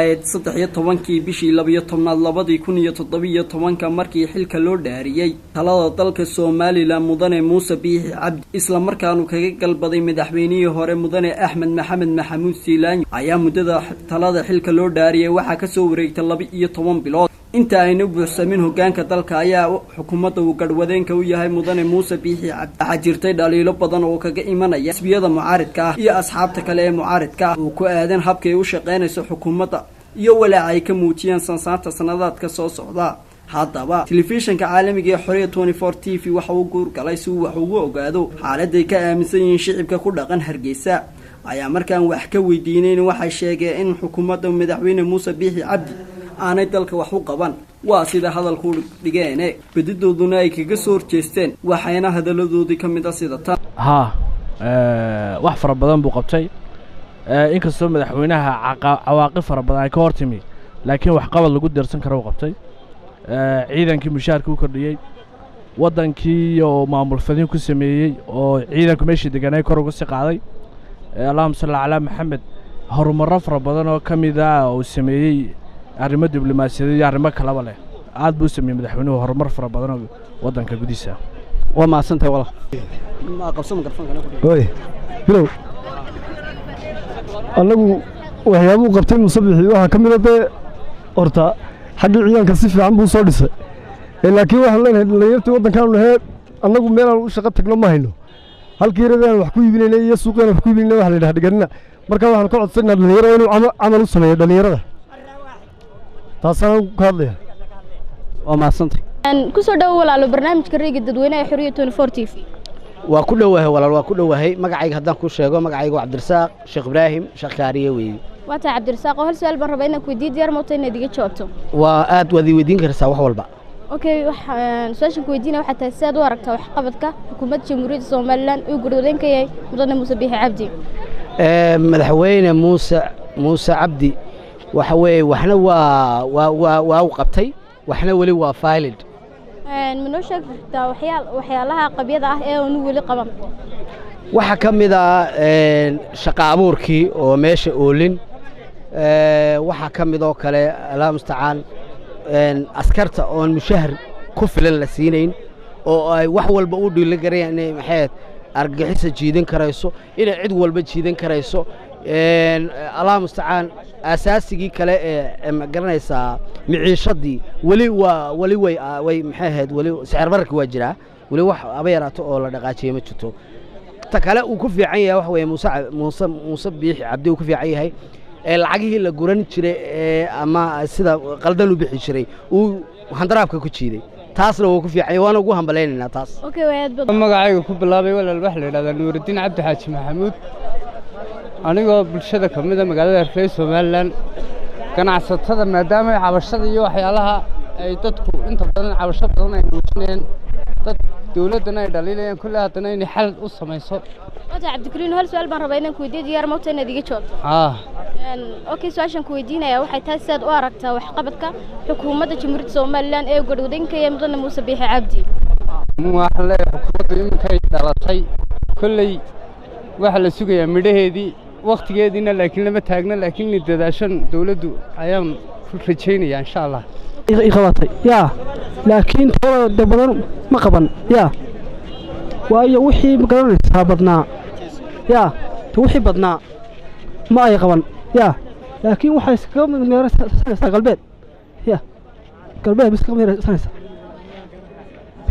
ahayd 13-kii bishii 12aad 2017-ka markii xilka loo dhaariyey talada dalka Somaliland Mudane Muuse Biixi Cabdi, islamarkaanu kaga galbaday madaxweynihii hore Mudane Axmed Maxamed Maxamuud Siilaanyo, ayaa muddada talada xilka loo dhaariyey waxaa kasoo wareegtay 12 bilood. Inta ayna buuxsamin hogaanka dalka ayaa xukuumadda uu garhwadeenka u yahay Mudane Muuse Biixi Cabdi waxaa jirtay dhaliilo badan oo kaga imanaya xisbiyada mucaaridka ah iyo asxaabta kale ee mucaaridka ah oo ku aadan habkay u shaqeynayso xukuumadda iyo walaac ay ka muujiyeen sansaanta sanadaadka soo socda. Haddaba telefishinka caalamiga ee Xoriya 24 TV waxa uu guurgalay si uu wax ugu ogaado xaaladay ka aaminsan yihiin shicibka ku dhaqan Hargeysa. Ayaa markaan wax ka weydiineyn waxay sheegeen in xukuumadda madaxweyne Muuse Biixi Cabdi aanay dalka wax u qaban, waa sida hadalku dhigeene, badidooduna ay kaga soo horjeesteen, waxayna hadaladoodii ka mid a sida tan. Haa, wax fara badan buu qabtay, inkastoo madaxweynaha cawaaqib fara badan ay ka hor timi, laakiin waxqabad lagu deersan karo uu qabtay. Ciidankii mushaharka u kordhiyey, waddankii oo maamul fadin ku sameeyey oo ciidanku meeshii deganay kor uga sii qaaday, allahuma salli calaa Maxamed, horumarro fara badan oo ka mid ah uu sameeyey, arrimo diblomaasiyadeed iyo arrimo kaleba leh, aad buu u sameeyey madaxweynuhu horumar fara badan oo waddanka gudihiisa. Waa mahadsantahay walaal. Oy bilow, annagu waxyaabuu qabtay Muuse Biixi waxaa ka mid a dee horta xaggii ciidanka si fiican buu soo dhisay, laakiin waxaan leenahay dhallinyartii waddankaanu nahee annagu meelaan u shaqo tagno ma hayno. Halkii radaan wax ku iibinayna iyo suuqyaan wax ku iibinayna waxa la yidhaha dhiganina. Marka waxaan ka codsanaa dhallinyarada inuu camal u sameeyo dhallinyarada, taasaan ka hadlaya. Waa mahadsantahay. Kusoo dhowo walaalo barnaamijka Rayga Dadweynaha ee Xoriya 24 TV. Waa ku dhowahay walaal, waa ku dhowahay. Magacayga haddaan kuu sheego, magacayga waa Cabdirasaaq Sheekh Ibraahim Sheekh Kaariye weeye. Waa tahay Cabdirasaaq, oo hal su-aal baan rabaa inaan ku weydiiyo, diyaar moota inaad iga jawaabto? Waa aad waad ii weydiin kartaa wax walba. Okay, su-aashan ku weydiinaya waxaa tahay, sidaad u aragtaa waxqabadka xukuumadda Jamhuuriyadda Somaliland uu garwadeen ka yahay Mudane Muuse Biixi Cabdi? Madaxweyne Muuse Cabdi waxa weeye waxna waa u qabtay, waxna weli waa failed. Ma noo sheegi kartaa waxyaalaha qabyada ah ee aanu weli qaban? Waxaa ka mid ah shaqa abuurkii oo meesha oolin. Waxaa ka mid oo kale, allah mustacaan, askarta oon mushahar ku filan la siinayn oo ay wax walba u dhiili garayaan inay maxay argagixisa jiidan karayso, inay cid walba jiidan karayso. Allah mustacaan, asaasigii kale ee ma garanaysaa, miciishadii weli waa weli way maxay ahayd, weli sicir bararki waa jiraa, weli wax aba yaraato oo la dhaqaajiyey ma jirto. Ta kale uu ku fiican yahay waxa weeye Muuse Biixi Cabdi uu ku fiican yahay ee lacagihii la guran jiray ee ama sida qaldan u bixi jiray uu handaraabka ku jiiday, taasna wuu ku fiican yahay, waana ugu hambalaynaynaa taas. Okay, waa aad baad. Magacayga ku bilaabay walaal, waxa la yidhahdaa Nuuraddiin Cabdi Xaaji Maxamuud, anigoo bulshada ka mid a magaalada Hargeysa Somaliland, ganacsatada, maadaama ay cabashada iyo waxyaalaha ay dadku inta badan cabasho badan ay muujinayeen, dad dowladdana ay dhaliilayaan kulle, haddana inay xal u samayso. Waa tahay Cabdikariin, hal su-aal baan rabaa inaan ku weydiiyo, diyaar moota inaad iga jawaabto? Haa. Okay, su-aashan ku weydiinaya waxay tahay, sidaad u aragtaa waxqabadka xukuumadda Jamhuuriyadda Somaliland ee garwadeen ka yahay Mudane Muuse Biixi Cabdi? Waxaan leeyahay xukuumaddu iminkay dhalatay, kolley waxaa la sugayaa midhaheedii wakhtigeediina, laakiin lama taagna, laakiin inay dadaashan dowladdu ayaan ku rajaynayaa insha Allah. I qabatay yaa, laakiin talada de badan ma qaban yaa, waayo wixii ma garanaysaa badnaa yaa, te wixii badnaa ma ay qaban yaa, laakiin waxay iskaga meersanaysaa galbeed ya, galbeed ba iskaga meersanaysaa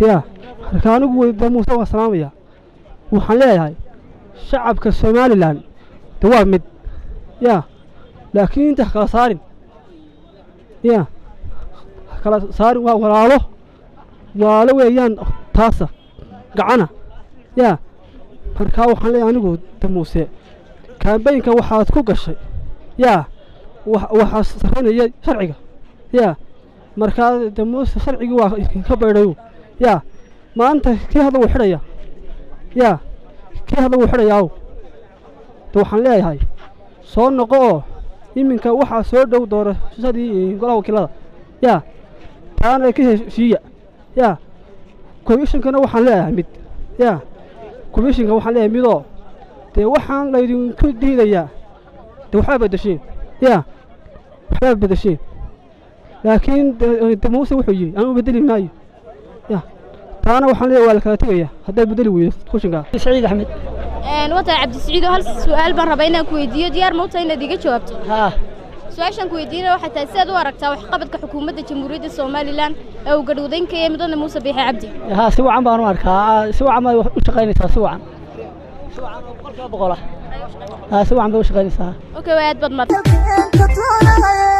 ya. Marka anigu de Muuse waa salaamaya, waxaan leeyahay shacabka Somaliland de waa mid ya, laakiin inta kala saarin ya, kala saarin, waa walaalo, walaalo weeyaan, taasa gacana ya. Markaa waxaan leeyahay anigu de Muuse, kaambeynka waxaad ku gashay yaa waxaa sarreynaya sharciga yaa. Markaa de Muuse sharcigii waa ka baydhayu yaa, maanta kii hadda wuu xidhaya yaa, kii hadda wuu xidhayaaw. De waxaan leeyahay soo noqo oo iminka waxaa soo dhow doorashadii golaha wakiilada yaa, taana ka heshiiya yaa. Komishinkana waxaan leeyahay mid yaa, komishinka waxaan leeyahay midoo dee waxaan laydinku diidayaa de waxbaa bedeshiin yaa, waxbaa. Haddaad bedesheen, laakiin de Muuse wuxuu yidhi anigu bedeli maayo. Ya taana waxaan leeyahay waa la kala tegaya haddaad bedeli weydo kushinkaa. Saciid Axmed. Waa tahay Cabdisiciid oo hal su'aal baan rabaa inaan ku weydiiyo, diyaar ma u tahay inaad iga jawaabto? Haa. Su-aashaan ku weydiinaya waxay tahay, sidaad u aragtaa waxqabadka xukuumadda Jamhuuriyadda Somalilan ee uu gadhwadayn ka yahay mudane Muuse Biixi Cabdi? Haa, si wacan baan u arkaa, si wacan bay u shaqaynaysaa, si wacan, si wacan oo 100% ah. Haa, si wacan bay u shaqaynaysaa. Okay, waa aad baad mahadsan.